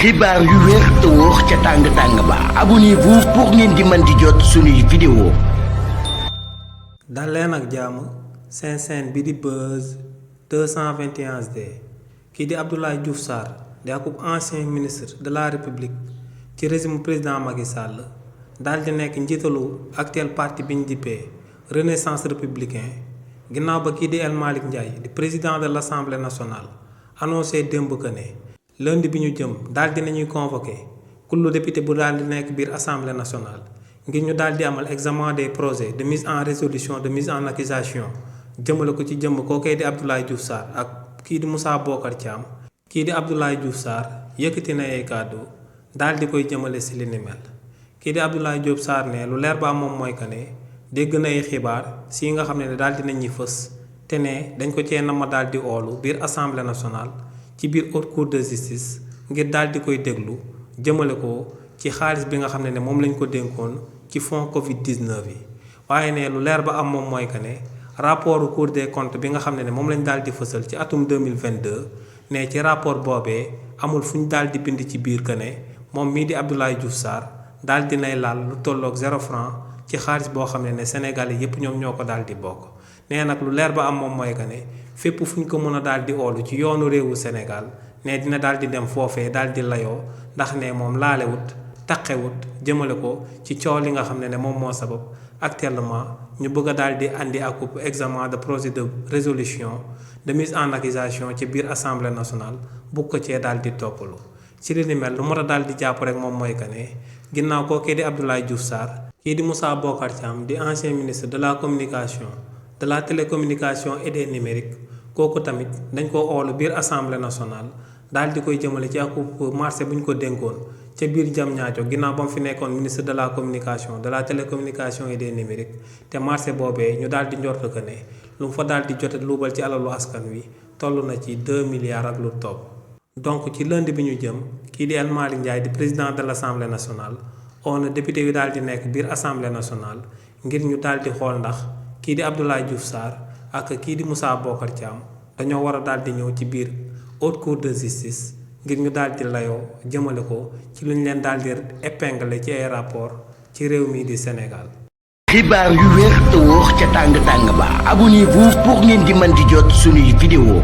xibaar yu wér te wóor ca tàng ba abonnez-vous pour ngeen di mën di jot suñuy vidéo. dal leen ak jàmm seen chaîne bi di Buzz 221 HD kii di Abdoulaye Diouf Sarr di akub ancien ministre de la République ci régime président Macky Sall daal di nekk njiitalu actuel parti bi ñu dippee Renaissance républicain ginnaaw ba kii di El Malick Ndiaye di président de l'Assemblée nationale annoncé démb que ne lundi bi ñu jëm daal di nañuy convoqué kullu député bu daal di nekk biir assemblée nationale ngir ñu daal di amal examen des projets de mise en résolution de mise en accusation jëmale ko ci jëmm kookee di Abdoulaye Diouf Sarr ak kii di Moussa Bocar Thiam. kii di Abdoulaye Diouf Sarr yëkkati na ay kàddu daal di koy jëmale si li ni mel kii di Abdoulaye Diouf Sarr ne lu leer ba moom mooy que ne dégg na ay xibaar si nga xam ne daal di nañuy fës te ne dañ ko cee nama daal di oolu biir assemblée nationale. ci biir haute cour de justice ngir daal di koy déglu jëmale ko ci xaalis bi nga xam ne moom lañ ko dénkoon ci fonds Covid 19 yi waaye ne lu leer ba am moom mooy que ne rapport cour des comptes bi nga xam ne moom lañ daal di fësal ci atum 2022 ne ci rapport boobee amul fu ñu daal di bind ci biir que ne moom mii di Abdoulaye Diouf Sarr daal di nay laal lu tolloog 0 franc ci xaalis boo xam ne Sénégalais yépp ñoom ñoo ko daal di bokk. nee nag lu leer ba am moom mooy que ne fépp fu ñu ko mën a daal di oolu ci yoonu réewu Sénégal ne dina daal di dem foofee daal di layoo ndax ne moom laalewut taqewut jëmale ko ci coow li nga xam ne moom moo sabab actuellement ñu bëgg a daal di andi ak examen de projet de résolution de mise en accusation ci biir assemblée nationale bu ko cee daal di toppalu ci li ni mel lu mën a daal di jàpp rek moom mooy que ne ginnaaw kookee di Abdoulaye Diouf Sarr kii di Moussa Bocar Thiam di ancien ministre de la communication de la télécommunication et des numériques kooku tamit dañ ko oolu biir assemblée nationale daal di koy jëmale ci akub marché bu ñu ko dénkoon ca biir Diamniadio ginnaaw ba mu fi nekkoon ministre de la communication de la télécommunication et des numériques te marché boobee ñu daal di njort que ne lu mu fa daal di jote luubal ci alalu askan wi toll na ci 2 milliards ak lu topp. donc ci lundi bi ñu jëm kii di El Malick Ndiaye di président de l'Assemblée nationale oo na député yu daal di nekk biir assemblée nationale ngir ñu daal di xool ndax kii di Abdoulaye Diouf Sarr ak kii di Moussa Bocar Thiam dañoo war a daal di ñëw ci biir haute cour de justice ngir ñu daal di layoo jëmale ko ci lu ñu leen daal di épinglé ci ay rapport ci réew mi di Sénégal. xibaar yu wér te wóor ca tàng ba abonnez-vous pour ngeen di mën di jot suñuy vidéo.